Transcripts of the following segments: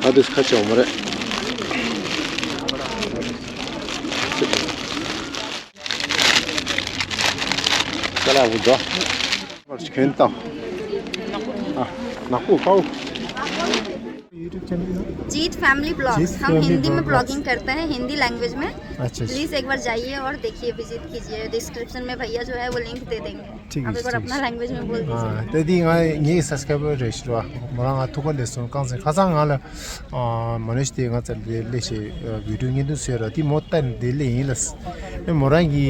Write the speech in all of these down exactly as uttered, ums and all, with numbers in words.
ཨ་དུས་ཁ་ཆེ་བ་མ་རེད། ཀ་ལ་བུ་འགྲོ། ཁྱོད་ལྟ། ཨ། ནག་པོ་ཀའོ། YouTube channel ना? जीत family blogs. जीत हम फैमिली हिंदी में ब्लॉग्स। ब्लॉगिंग करते हैं, हिंदी लैंग्वेज में। अच्छा, अच्छा। प्लीज एक बार जाइए और देखिए, विजिट कीजिए। डिस्क्रिप्शन में भैया जो है वो लिंक दे देंगे। ठीक है, आप एक बार ठीक अपना है। लैंग्वेज में बोल दीजिए। हाँ, तेरी हाँ, ये सब्सक्राइबर रेशियो रहा। मोरा हाँ, थुका ले सुन, कौन से? खासा हाँ ला, आ, मनुष्य ते हाँ चल दे ले से, आ, वीडियो नहीं तो शेयर होती, मौत तन दे ले ही लस। ए, मोरा की,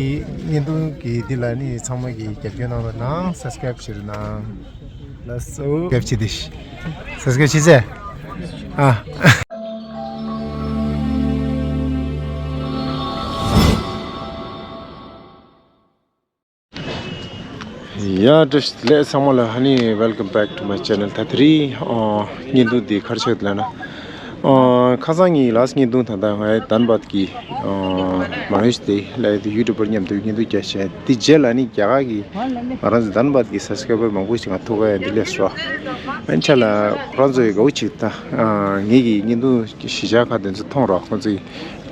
ये तो की दिलानी, छामा की, क्या क्या नाम है ना? सब्सक्राइब शेयर ना। ལགས་སོ། སྐྱབས་ཆེ་དེ། ས་སྐྱབས་ཆེ་ཚེ། ཨ། ཡ་བཀྲ་ཤིས་བདེ་ལེགས་ཚང་མ་ལ། ཧ་ནི། Welcome back to my channel. ད་དེ་རིང་ཨ་བརྙན་ཐུང་འདི་ག་རེ་ཆགས་འདུག་ལབ་ན། ཨ་ཁ་སང་ངའི་ལཱསི་བརྙན་ཐུང་ད་ལྟ་ང་ཡི་དན་བད་ཀྱི་ཨ་མ་རེད་དེ་ལ་ཡུ་ཊུབ་པར་མཉམ་དུ་བརྙན་ཐུང་རྒྱག་བྱས། དེ་རྗེས་ལ་ནི་རྒྱ་གར་གྱི་ང་རང་ཚོ་དན་བད་ཀྱི་སབ་སི་ཀ་རའི་བར་མང་པོ་ཞིག་ང་ཐུག་ག་ཡ་འདི་སླེབས་སོང་། ཨ་ནི་ཆ་ལ་ཁོ་རང་ཚོ་ཡི་དགའ་བོ་ཅིག་དང་ངེད་ཀྱི་བརྙན་ཐུང་གཞི་ཆགས་ཁག་དེ་ཚོ་མཐོང་རོགས། ཁོ་ཚོ་ཡི་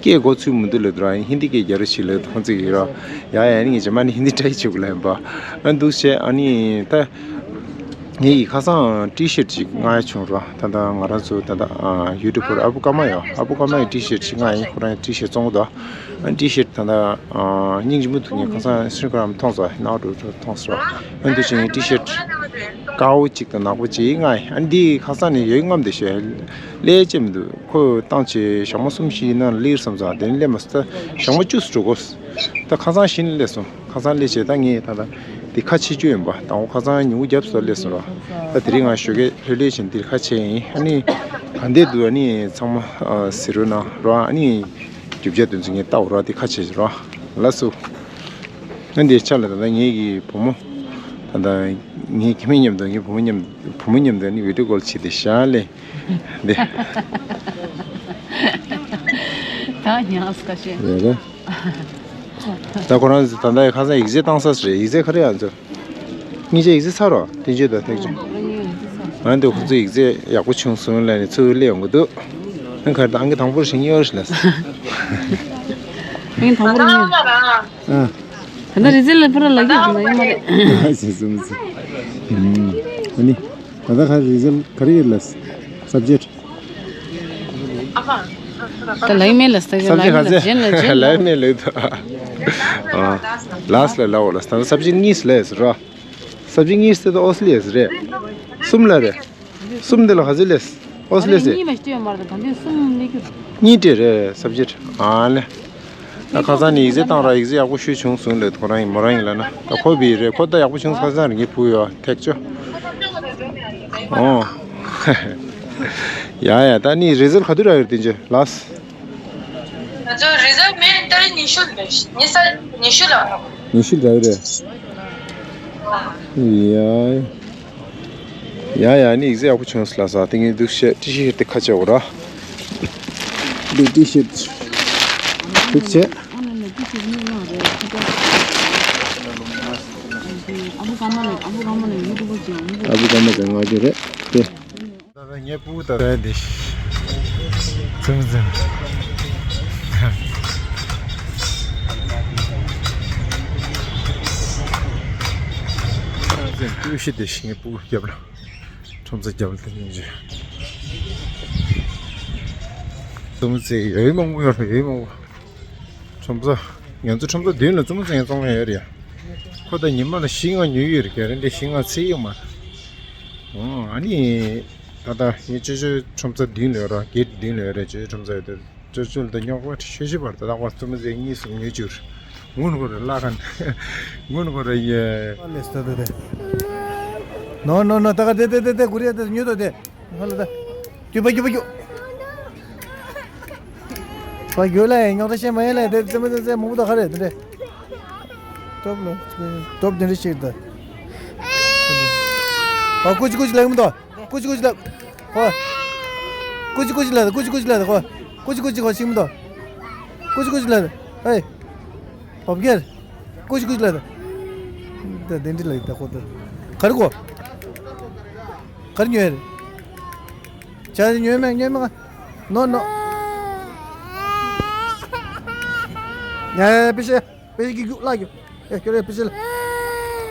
སྐད་གོ་ཚུལ་མི་འདུག་ལབ་འདུག་ར། ཧིན་དི་སྐད་རྒྱག་རོགས་བྱེད་ལབ་འདུག་ཁོ་ཚོ་ཡི་ར། ཡ་ཡ་ནི་ངས་རྗེས་མ་ནི་ཧིན་དི་ཊའི་བྱེད་དགོས་ལབ་ཡིན་པ། ཨ་འདུག་བྱས། ཨ་ནི་ད་ངེད་ཀྱི་ཁ་སང་ཊི་ཤར་ཊི་ཅིག་མངགས་ཡ་བྱུང་ར། ད་ད་ང་རང་ཚོ་ད་ད་ཡུ་ཊུབ་པར་ཨ་བུ་ཀརྨ་ཡོད། ཨ་བུ་ཀརྨ་ཡི་ཊི་ཤར་ཊི་ཅིག་མངགས་ཡིན། ཁོ་རང་ཡི་ཊི་ཤར་ཊི་བཙོང་གི་འདུག་ཨ་ཊི་ཤར་ཊི་ད་ད་སྙིང་རྗེ་མོ་འདུག་ངས་ཁ་སང་ཨིན་སི་ཊ་གྷི་རམ་མཐོང་སོང་། ནའོ་ཊུ་མཐོང་སོང་། ཨ་འདུག་བྱས་ངས་ཊི་ཤར་ཊི་དཀར་པོ་གཅིག་དང་ནག་པོ་གཅིག་མངགས་ཡིན། ཨ་འདི་ཁ་སང་ནས་ཡོད་རྔམ་དེ་བྱས་ལས་བྱེད་མི་འདུག་ཁོས་བཏང་བྱས་ཞག་མ་གསུམ་བཞི་ནང་ལ་སླེབས་བསམ་ཙང་། དེ་ནས་སླེབས་མ་སོང་། ད་ཞག་མ་བཅུ་ཙམ་འགྲོ་དགོས། ད་ཁ་སང་གཞི་ནས་སླེབས་སོང་། ཁ་སང་སླེབས་བྱས་ད་ངས་ད་ལྟ་འདི་ཁ་ཕྱེ་རྒྱུ་ཡིན་པ། དང་པོ་ཁ་སང་ཉིན་གུང་རྒྱབ་སོ་སླེབས་སོང་ར། ད་དེ་རིང་ང་ཞོགས་ཀས་ལྷོད་ལྷོད་བྱས་འདིར་ཁ་ཕྱེ་ཡིན། ཨ་ནི་ག་འདྲས་འདུག་ཨ་ནི་ཚང་མ་ཨ་གཟིགས་རོགས་གནང་ར། ཨ་ནི་རྒྱུ་ཆ་དེ་ཚོ་ངས་ལྟ་འོ་ར། འདི་ཁ་ཕྱེ་བྱས་ར། ལགས་སོ། ཨ་འདི་ཆ་ལ་ད་ལྟ་ངེད་ཀྱི་བུ་མོ། ད་ལྟ་ངའི་ཁྱིམ་མི་མཉམ་དུ། ངའི་བུ་མོ་མཉམ། བུ་མོ་མཉམ་དུ་ཨ་ནི་བི་ཌིའོ་ཀོལ་བྱས་ཏེ་བཞག་ལེ། འདི། ད་ཉག་སྐད་ཤེས། རེད་རེད། ད་ཁོ་རང་ད་ལྟ་ཁ་སང་ཡིག་ཚད་བཏང་ས་རེད། ཡིག་ཚད་ག་རེ་ཡང་ཚོ། སྙིང་རྗེ་ཡིག་ཚད་ཚར་རོ། བསྟན་བཅོས་དང་ཐེག་ཆུང་། ང་འདི་ཁོ་ཚོ་ཡིག་ཚད་ཡག་པོ་བྱུང་སོང་ལབ་ནས་ཚུར་སླེབས་ཡོང་གི་འདུག་ཨ་གར་དང་གི་དང་པོར་ཞིག་གཉིས་པར་ཞིག་ལ། ཨ་ད་རི་ཛལ་ལ་ཕར་ལ་གི་ཡོད་མ་རེད། ཞེས་གསུངས་སོང་། ཨ་ནི་ད་ལྟ་ཁ་རི་ཛལ་ག་རེ་ཡོད་ལ། སབ་ཇེག་ད་ལའི་མེ་ལ་སྟེ། སབ་ཇེག་ག་ཚད། ལའི་མེ་ལ་སྟེ། ལའི་མེ་ལ་སྟེ། ཨ་ལཱསི་ལ་ལའོ་ལ་སྟེ། སབ་ཇེག་གཉིས་ལས་ར། སབ་ཇེག་གཉིས་སྟེ་ད་ཨོ་སི་ལི་ཡས་རེད། གསུམ་ལ་རེད། གསུམ་དེ་ལ་ག་ཚོད་ལས། ཨོ་སི་ལི་ཡས། གཉིས་མ་སྟེ་ཡོད་མ་རེད། ད་འདི་གསུམ་ལས་རྒྱུ། གཉིས་སྟེ་རེད་སབ་ཇེག་ཨ་ལེ། ད་ཁ་སང་ནས་ཡིག་ཚད་བཏང་ར། ཡིག་ཚད་ཡག་པོ་ཞིག་བྱུང་སོང་ལབ། ཁོ་རང་ཡིན་མོ་རང་ཡིན་ལབ་ན། ད་ཁོ་བི་རེད། ཁོ་ད་ཡག་པོ་བྱུང་སོང་། ཁ་སང་རང་གི་བུ་ཡོད་ཐེག་ཆོ། ཨོ། ཡ་ཡ། ད་ནི་རི་ཛལ་ག་དུས་རག་ཡོད་དེ་ཅི་ལགས། ང་ཚོ་རི་ཛལ་མེད་ད་རེས་ཉི་ཤུ་ལ། ཉི་ཤུ་ལ། ཉི་ཤུ་རག་ཡོད་རེད། ཡ། ཡ་ཡ། ནི་ཡིག་ཚད་ཡག་པོ་བྱུང་སོང་ལགས་སོ། དེ་ངས་འདུག་བཤད། ཊི་ཤར་ཊི་དེ་ཁ་ཕྱེ་འོ་ར། འདི་ཊི་ཤར་ཊི་འདུག་བཤད། ཨ་བུ་ཀརྨ་དང་ང་རྒྱལ་རེད་དེ། ད་ལྟ་ངའི་སྤུ་གུ་ད་ལྟ་འདི། ཙུམ་ཙུམ། ཙུམ་ཙུམ་ཀུ་ཤུ་དེ་ངའི་སྤུ་གུ་རྒྱབ་ལ། ཁྲོམ་ས་རྒྱབ་ལ་དེ་ནས་ཇི། ཙུམ་ཙེ་ཡོད་མང་པོ་ཡོད་རེད། ཡོད་མང་པོ། ཁྲོམ་ས། ང་ཚོ་ཁྲོམ་ས་མདུན་ལ་ཙུམ་ཙེ་བཙོང་ཡ་ཡོད་རེད་ཡ། ཁོ་ད་ཉི་མ་ལ་བཞི་ལྔ་ཉོས་ཡོད་རེད། ག་རེ་འདྲ་བཞི་ལྔ་ཚད་ཡོད་མ་རེད། ཨོ་ཨ་ནི། ད་ལྟ་ངའི་ཅོ་ཅོའི་ཁྲོམ་ས་མདུན་ལ་ཡོད་ར། གེ་ཊི་མདུན་ལ་ཡོད་རེད། ཅོ་ཅོའི་ཁྲོམ་ས་ཡོད་དེ། ཅོ་ཅོ་ལ་ད་རྙོག་པ་ཤོད་ཤོད་པར་ད་ལྟ་བར་ཙུམ་ཙེ་གཉིས་གསུམ་ཉོས་བཅུག་སྔོན་གོ་ར་ལ་ཁན། སྔོན་གོ་ར་ཡེ། ལེས་ཏོ་ཏོ་ཏེ། ནོ་ནོ་ནོ། ད་ག་ཏེ་ཏེ་ཏེ་ཏེ་གུ་རེ་ཏེ་ཉོས་ཏོ་ཏེ། ཧ་ལ་ད། རྒྱུག་པ་རྒྱུག་པ་རྒྱུག་པ་རྒྱུག་ལ་ཡེ། རྙོག་དྲ་བཤད་མ་ཡེ་ལ་ཡེ། ཏེ་ཙེ་མ་ཙེ་ཙེ་མུག་ཏོ་ཁ་རེ་ཏེ་ཏེ། ཏོབ་ལ། ཏོབ་ཏེ་རེ་ཤིག་ད། ཨ་ཀུ་ཅི་ཀུ་ཅི་ལ་མུ་ཏོ། ཀུ་ཅི་ཀུ་ཅི་ལ། ཧོ། ཀུ་ཅི་ཀུ་ཅི་ལ། ཀུ་ཅི་ཀུ་ཅི་ལ། ཧོ། ཀུ་ཅི་ཀུ་ཅི་ཧོ་ཤིང་མི་འདུག་ཀུ་ཅི་ཀུ་ཅི་ལ། ཧེ། ཧོབ་གེར། ཀུ་ཅི་ཀུ་ཅི་ལ། ད་དེ་འདྲི་ལ་ད་ཁོ་ད། ག་རེ་གོ། ག་རེ་ཉོས་རེད། ཅ་ཉོས་མེད་ཉོས་མེད། ནོ་ནོ། ཡ་ཡ་ཡ། པེ་ཤེ། པེ་ཤེ་གི་རྒྱུག་ལ་རྒྱུག་ཡ་ཁྱོད་རེ་པེ་ཤེ་ལ།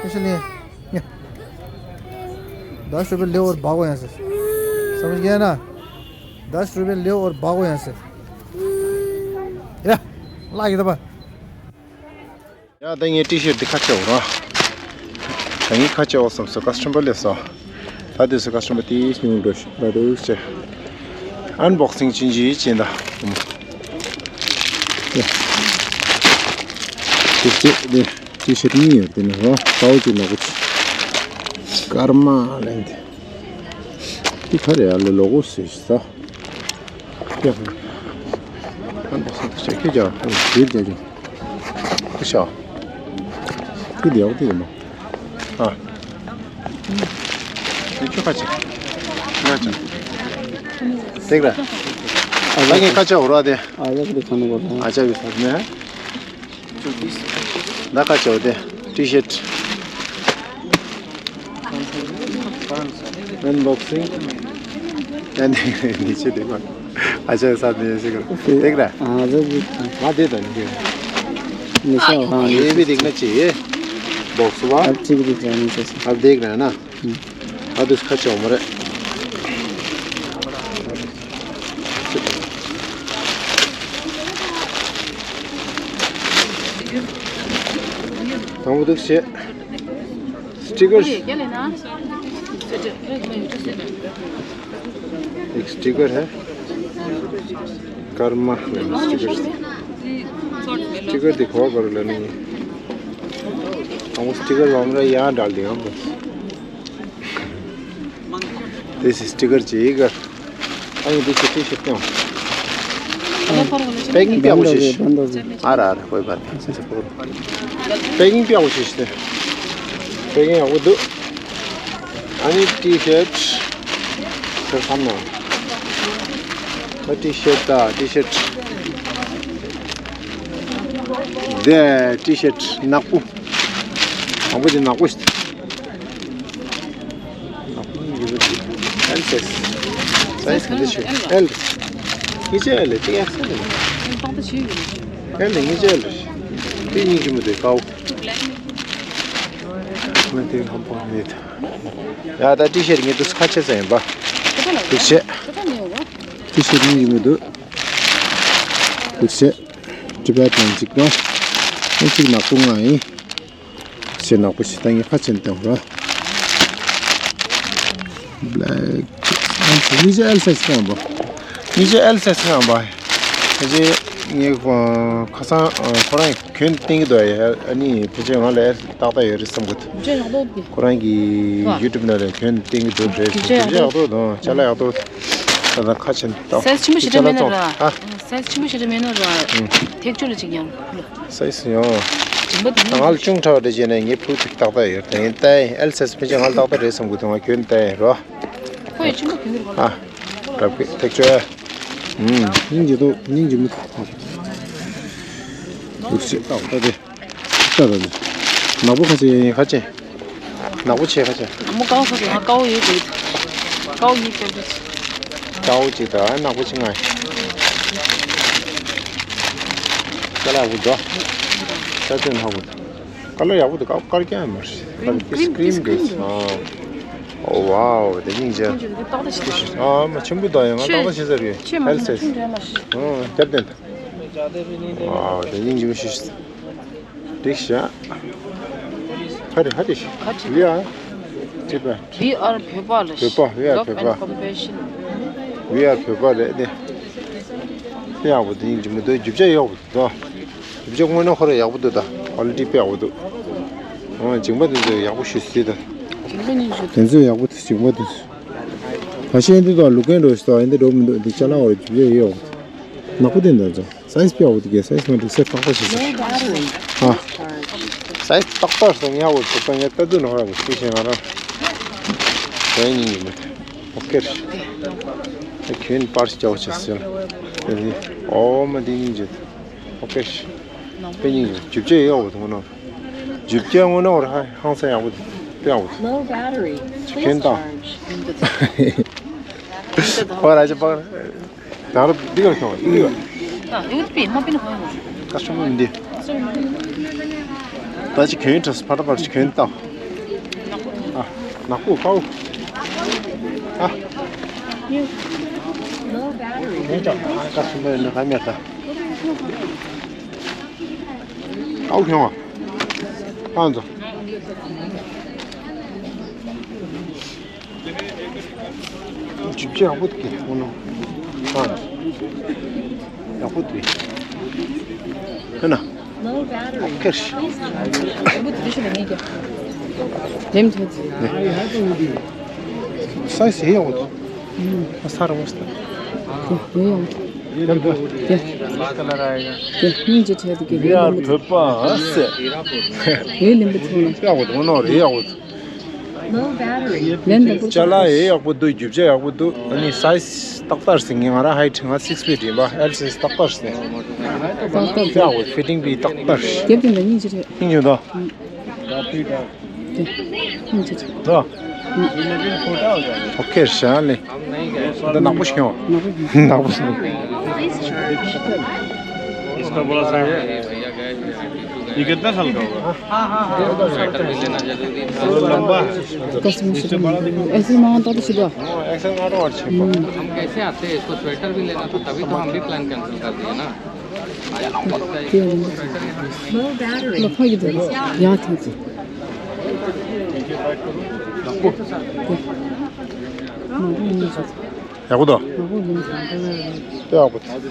པེ་ཤེ་ལ་ཡ། ཡ། दस रुपये ले और भागो यहाँ से। समझ गया ना? दस रुपये ले और भागो यहाँ से। ཡ། ལ་རྒྱུག་ད་པ། ཡ་ད་ངས་ཊི་ཤར་ཊི་འདི་ཁ་ཕྱེ་འོ་ར། ད་ངས་ཁ་ཕྱེ་འོ་བསམ་སོང་། ཀ་སི་ཊོམ་པར་སླེབས་སོང་། ད་དུས་སུ་ཀ་སི་ཊོམ་པར་དེ་སྙུང་འགྲོ་ཤི་ད་དུས་ཆེ། ཨན་བོག་སིང་ཅིན་ཅི་ཅིན་ད། ཡ། དེ་ཅི་དེ་ཊི་ཤར་ཊི་གཉིས་ཡོད་དེ་ནི་ར་ཀའོ་ཅི་ལོ་གོ་ཅི། ཀརྨ་ལེན་དེ། དེ་ག་རེ་ཡ་ལོ་ལོ་གོ་སི་ཤི་ས། ཡ། ཨན་བོག་སིང་ཅི་ཁྱེད་ཅག་ཡིད་ཅག་ཅག་ཤ། ཁྱི་དེ་ཡག་དེ་ཡིན་ནོ། ཨ། ཁྱི་ཁ་ཅིག་ང་ཅིག་དེག་ར། ཨ་ལ་ངས་ཁ་ཆ་འོ་ར་དེ། ཨ་ཡག་དེ་ཁ་ནོ་གོ་ར། ཨ་ཅག་གི་ས་ནས། ད་ཁ་ཆ་འོ་དེ། ཊི་ཤར་ཊི། ཨན་བོག་སིང་། ཨན་ནི་ཆེ་དེ་མ། ཨ་ཅག་ས་ནས་ཡོད་ཟེར་གི་ར། དེག་ར། ཨ་ཟེར་གི། ང་དེ་དང་ནི་གི། ནི་ཤ་ཨ་ཧང་ཨེ་བི་དེག་ན་ཅི། བོག་སི་བ། ཨ་ཅིག་དེ་ཅང་ནི་ཅི་ཟེར། ཨ་དེག་ར་ན། ཨ་དུས་ཁ་ཆེ་བ་མ་རེད། དང་པོ་འདུག་བྱེད། སི་ཊི་ཀར། एक स्टिकर है। ཀརྨ་ལབ་ནི་སི་ཊི་ཀར། སི་ཊི་ཀར་འདི་གོ་བར་ལ་ནི། དང་པོ་སི་ཊི་ཀར་བམ་ར་ཡང་འདྲ་ལི་ཡང་བོ། དེ་སི་ཊི་ཀར་ཅིག་གར། ཨ་ཡིན་དེ་ཅི་ཊི་ཤར་ཊི་ཡང་། པེ་ཀིང་པེ་ཡག་པོ་བྱས་ཤིག་ཨ་ར་ཨ་ར་ཧོꯏ་བར་པེ་ཀིང་པེ་ཡག་པོ་བྱས་ཤིག་པེ་ཀིང་ཡག་པོ་འདུག་ཨ་ནི་ཊི་ཤར་ཊི་ཟེར་བསམ་ན། ཨ་ཊི་ཤར་ཊི་ད་ཊི་ཤར་ཊི། དེ་ཊི་ཤར་ཊི་ནག་པོ། དང་པོ་དེ་ནག་པོ་ཞིག་ནག་པོ་ཡོད་པ་དེ། ཨེལ་སའི་ཛི། སའི་ཛི་ག་འདྲ་ཞིག་ཨེལ། ངེད་ཅག་ཨེལ་ལས་དེ་ཨེལ་སའི་ཛི་ལས། ཨེལ་ལས་ངེད་ཅག་ཨེལ་ལས། དེ་སྙིང་རྗེ་མོ་དེ་དཀར་པོ། ང་དེ་ཧམ་པ་མེད། ཡ་ད་ཊི་ཤར་ཊི་ངས་དུས་ཁ་ཆེ་ཙམ་ཡིན་པ། འདུག་བྱེད། ཊི་ཤར་ཊི་སྙིང་རྗེ་མོ་འདུག་འདུག་བྱེད། ཊི་བེ་ཊན་ཅིག་དང་། ཨེ་ཅིག་ནག་པོ་ང་ཡིན། ཞེ་ནག་པོ་ཞིག་ད་ངས་ཁ་ཕྱེ་བཏང་ར། བྷེ་ལེག་ཨ་ནི་ཅི་ཨེལ་སའི་ཛི་གང་པོ། ཨ་ནི་ཅི་ཨེལ་སའི་ཛི་གང་པོ། ཨ་ཅེ་ངས་ཁ་སང་ཁོ་རང་གྱོན་བསྟན་གྱི་འདུག་ཨ་ནི་ཕལ་ཆེར་ང་ལ་ཨེལ་ཏག་ཏག་ཡོད་རེད་བསམ་གི་འདུག་ཁོ་རང་གི་ཡུ་ཊུབ་ནང་ལ་གྱོན་བསྟན་གྱི་འདུག་རེད། རྒྱུ་ཆ་ཡག་པོ་འདུག་ཅ་ལག་ཡག་པོ་འདུག་ད་ལྟ་ཁ་ཕྱེ་ཏོ། སའི་ཛི་ཆེན་པོ་ཞེ་དྲག་མེད་ན་ར། ཨ། སའི་ཛི་ཆེན་པོ་ཞེ་དྲག་མེད་ན་ར། ཐེག་མཆོག་ལ་ཅིག་ཡང་། སའི་ཛི་ཡང་། ང་ལ་ཅུང་ཕྲ་བ་འདྲ་བྱས་ན་ངའི་ཕུག་ཐིག་ཏག་ཏག་ཡོད་དེ་ཡིན་ཏེ་ཨེལ་སའི་ཛི་ཕལ་ཆེར་ང་ལ་ཏག་ཏག་རེད་བསམ་གི་འདུག་ང་གྱོན་ཏེ་རོ། ཁོ་ཡི་ཆུང་མ་གྱོན་གི་རོ། ཨ། རབ་གི་ཐེག་ཆོས། ཨུམ། སྙིང་རྗེ་འདུག་སྙིང་རྗེ་མོ། འདུག་སེ་ཏག་ཏག་དེ། ཏག་ཏག་དེ། ནག་པོ་ཁ་ཆེ་ཁ་ཆེ། ནག་པོ་ཆེ་ཁ་ཆེ། ང་མོ་ཀའོ་ཁ་ཆེ་ང་ཀའོ་ཡོད་དེ། ཀའོ་ཡོད་ཀྱང་དེ། ཀའོ་ཅིག་དང་ནག་པོ་ཅིག་ང་། ཅ་ལག་འུ་འགྲོ། ཅ་ཅོ་ནག་པོ་དང་། ཀ་ལར་ཡག་པོ་འདུག་ཀ་ཀ་ལར་རྐྱང་ཡང་མ་རེད། ཀ་ལར་ཏིས་ཀྲིམ་ཏིས་ཀྲིམ་འདུག་ཨ། ཨོ་ཝའོ་དེ་སྙིང་རྗེ། ཨ་མ་ཆེན་པོ་དང་ཡང་ང་ཏག་ཏག་བྱེད་ས་རེད། ཧེལ་སེ། ཨ་རྒྱབ་དེ་འདུག་ཝའོ་དེ་སྙིང་རྗེ་མོ་ཞིག་འགྲིག་ཤག་ཧ་རེ་ཧ་རེ་ཤི། ཝི་ཨར། ཊི་བེ་ཊ། ཝི་ཨར་བོད་པ་ལ་བོད་པ། ཝི་ཨར་བོད་པ། ལབ་ཨེན་ཀམ་པེ་ཤན། ཝི་ཨར་བོད་པ་རེད་དེ། དཔེ་ཡག་པོ་དེ་སྙིང་རྗེ་མོ་འདུག་རྒྱུ་ཆ་ཡག་པོ་འདུག་རྒྱུ་ཆ་དངོས་གནས་ཁོ་རང་ཡག་པོ་འདུག་ད་ཀོ་ལི་ཊི་དཔེ་ཡག་པོ་འདུག་ཨོ་མཇིང་པ་དེ་ཚོ་ཡག་པོ་ཞུ་སྲིད་ད། མཇིང་པ་ཉིད་ཞུ། དེ་ཚོ་ཡག་པོ་འདུག་མཇིང་པ་དེ་ཚོ། ད་ཤེས་འདི་དང་ལུག་གན་འགྲོ་ཞིག་ད་ཡིན་འདི་འགྲོ་མི་འདུག་འདི་ཅ་ལག་བར་རྒྱུ་ཆ་ཡོད་ཡོད་ནག་པོ་དེ་འདྲ་ཚོ་སའི་ཛི་དཔེ་ཡག་པོ་འདུག་གས་སའི་ཛི་མ་འགྲིག་སའི་ཛི་ཏག་ཏག་ཞིག་ཟེར། ཨ། སའི་ཛི་ཏག་ཏག་སོང་ཡག་པོ་འདུག་ད་ངས་ལྟ་དུས་ནོར་ཡག་པོ་ཤེས་ཤེས་ང་རང་། ད་ཡིན་ཡིན་མི། ཨོ་ཀེ། ཁྱོད་པར་སྐྱོ་ཆེ་ཟེར། ཨོ་མ་དེ་སྙིང་རྗེ། ཨོ་ཀེ། དཔེ་སྙིང་རྗེ། རྒྱུ་ཆ་ཡག་པོ་འདུག་ནོ། རྒྱུ་ཆ་དངོས་གནས་ཧང་སང་ཡག་པོ་འདུག་དཔེ་ཡག་པོ་འདུག་ཁྱོད་དང་། ཨོ་ར་ཅི་པར། ད་ར་འདི་གར་ཤོག་འདི་གར། ད་འདི་བུད་པའི་མ་པིན་ཧོ། ཀ་ཤོ་མ་འདི། ད་ཅི་གྱོན་ཡིན་ཏྲ་སི་ཕ་ཏ་པར་ཅི་གྱོན་ཏ། ཨ། ནག་པོ་ཀའོ། ཨ། ཀ་ཤོ་མ་ཡིན་ན་ག་མེད་ད། ཀའོ་ཁྱོད་ཨ། ཨ་ཛོ། ཇིབ་ཅེ་ཡག་པོ་འདུག་གི་ཨོ་ནོ། ཨ། ཡག་པོ་འདུག་ཧེ་ན། ཨོ་ཁེ་ཤི། སའི་ཛི་ཧེ་ཡག་པོ་འདུག་ཨ་ས་ར་བོ་སྟ། ཡག་པོ་འདུག་དེ་སྙིང་རྗེ་བྱས་འདུག་གི་འདི་ཡར་བོད་པ་ཨ་སེ། ཡོད་ལེན་པ་ཚོ་ལ། ཡག་པོ་འདུག་ཨོ་ནོ་རེད་ཡག་པོ་འདུག་ལན་དང་པོ་ཅ་ལག་ཡེ་ཡག་པོ་འདུག་རྒྱུ་ཆ་ཡག་པོ་འདུག་ཨ་ནི་སའི་ཛི་ཏག་ཏག་ཟིན་ངེས་ང་རང་ཧའི་ཊི་ང་སིག་ཕིཊ་ཡིན་པ་ཨེལ་སའི་ཛི་ཏག་ཏག་ཟིན། ཏག་ཏག་ཡག་པོ་ཕི་ཊིང་བི་ཏག་ཏག་རྒྱབ་དེ་འདྲ་སྙིང་རྗེ་རེད། སྙིང་རྗེ་དོ། དེ་སྙིང་རྗེ་རེད། དོ། ཨོ་ཁེ་ཤ་ལེ། འདི་ནག་པོ་ཞིག་ཡོང་། ནག་པོ་ཞིག་ཡོང་། इसका बड़ा साइज है। ये कितना साल का होगा? लंबा है। कसम से। ऐसे मांगता तो सीधा। एक्सेल का तो अच्छे। हम कैसे आते हैं? इसको स्वेटर भी लेना था, तभी तो हम भी प्लान कैंसिल कर दिए ना। आज हम इसका एक स्वेटर यहाँ। ལོ་ཕ་གི་དུ་ཡང་ཐུག་ཅིག་ཡག་པོ་འདུག་དཔེ་ཡག་པོ་འདུག་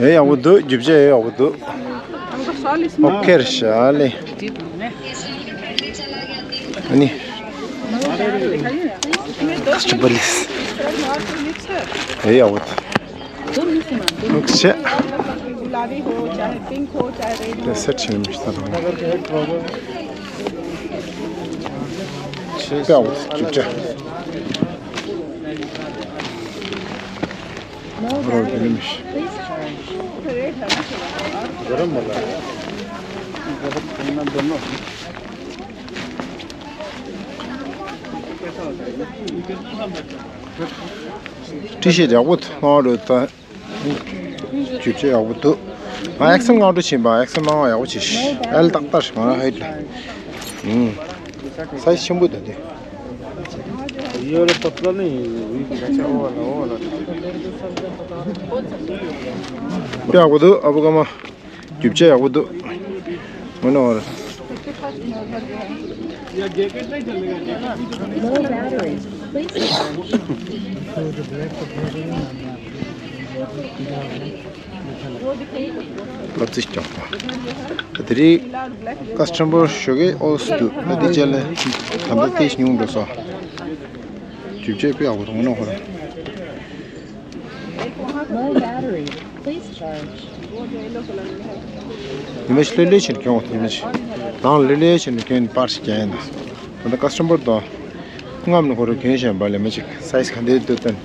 ཡག་པོ་འདུག་རྒྱུ་ཆ་ཡག་པོ་འདུག་ཨོ་ཁེ་ཤ་ལེ། ཨ་ནི། ཀ་སི་ཊི་མར་ལིས། ཡག་པོ་འདུག་ལུག་ཤེ། गुलाबी हो चाहे पिंक हो चाहे रेड हो। དེ་སེ་ཆེན་མི་ཤེས་ད་རུང་། ཤེས་པའོ་ཅུ་ཅ། རོ་དེ་ནི་མི་ཤེས། गरम वाला है। ཏི་ཤར་ཊི་ཡག་པོ་མཐོང་རུ་ད། རྒྱུ་ཆ་ཡག་པོ་འདུག་ང་ཨེག་སེལ་མངགས་འགྲོ་བྱིན་པ་ཨེག་སེལ་མང་བ་ཡག་པོ་བྱེད་ཤི། ཨེལ་ཏག་ཏག་ཞིག་ང་རང་ཧེད་ལ། ཨུམ། སའི་ཛི་ཆེན་པོ་འདུག་དེ། ये वाला पतला नहीं है, ये अच्छा वो वाला, वो वाला। དཔེ་ཡག་པོ་འདུག་ཨ་བུ་ཀ་མ། རྒྱུ་ཆ་ཡག་པོ་འདུག་ངོ་ནོར། Low battery. Please charge. ལབ་རྩིས་ཀྱང་། དེ་རིང་ཀ་སི་ཊ་མར་ཞོགས་ཀས་ཨོ་སི་འདུག་ད་དེ་རྗེས་ལ་ད་ལྟ་སྐད་ཉུང་འགྲོ་སོང་། རྒྱུ་ཆ་དཔེ་ཡག་པོ་འདུག་ངོ་ནོར་ཧོ་ར། Low battery. Please charge. ཉི་མ་ཤི་ལྷོད་ལྷོད་བྱས་ནས་གྱོན་འོང་། ཉི་མ་ཤི་རང་ལྷོད་ལྷོད་བྱས་ནས་གྱོན་པར་ཞིག་རྒྱག་ཡིན་ད། ད་ལྟ་ཀ་སི་ཊ་མར་དང་། སྔ་མོ་ནས་ཁོ་རང་གྱོན་བཞིན་པ་ལས་མ་ཅིག་སའི་ཛི་ག་འདྲ་འདུག་སྟོན།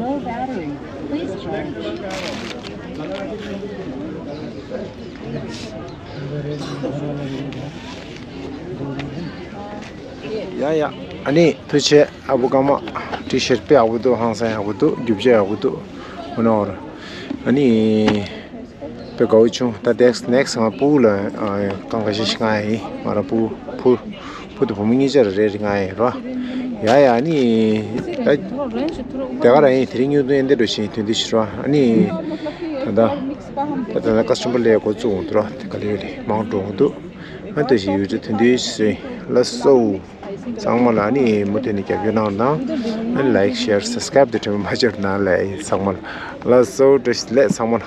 Low battery. Please charge. ཡ་ཡ། ཨ་ནི་ཐུགས་རྗེ་ཆེ། ཨ་བུ་ཀ་མ། ཊི་ཤར་ཊི་དཔེ་ཡག་པོ་འདུག་ཧང་སང་ཡག་པོ་འདུག་རྒྱུ་ཆ་ཡག་པོ་འདུག་ཨོ་ནོ་ཨོ་ར། ཨ་ནི། དཔེ་དགའ་བོ་བྱུང་། ད་ནེག་སི་ནེག་སི་ང་ཕུ་ལ་རྐང་ཁ་ཤས་ཤིག་མངགས་ཡིན། ང་རང་ཕུ་ཕུ་ཕུ་དང་བུ་མོ་གཉིས་ཆ་ར་རེ་རེ་མངགས་ཡིན་རོ། ཡ་ཡ་ཨ་ནི། ད་དེ་ག་ར་ཡིན། དེ་རིང་ཉུང་དུ་ཡིན་འདི་འགྲོ་བཞིན་དོན་དུ་ཞིག་རོ། ཨ་ནི། ད་ད་ད་ཀ་སི་ཊ་མར་ལས་འགོ་བཙུགས་འོང་དུ་རོ། དེ་ག་ལེ་ལེ་མང་འགྲོ་འོང་དུ། ཨ་ནི་དོན་ཞིག་ཡོད་ཚེ་དོན་དུ་ཞིག་ལ་སོ། ཚང་མ་ལ་ཨ་ནི་མུ་མཐུད་ནས་རྒྱབ་སྐྱོར་གནང་དང་། ཨ་ནི་ལའིཀ་ཤེར་སབ་སི་ཀ་རེབ་དེ་དྲན་པ་མ་བརྗེད་གནང་ལེ་ཚང་མ་ལ། ལ་སོ་བཀྲ་ཤིས་བདེ་ལེགས་ཚང་མ་ལ།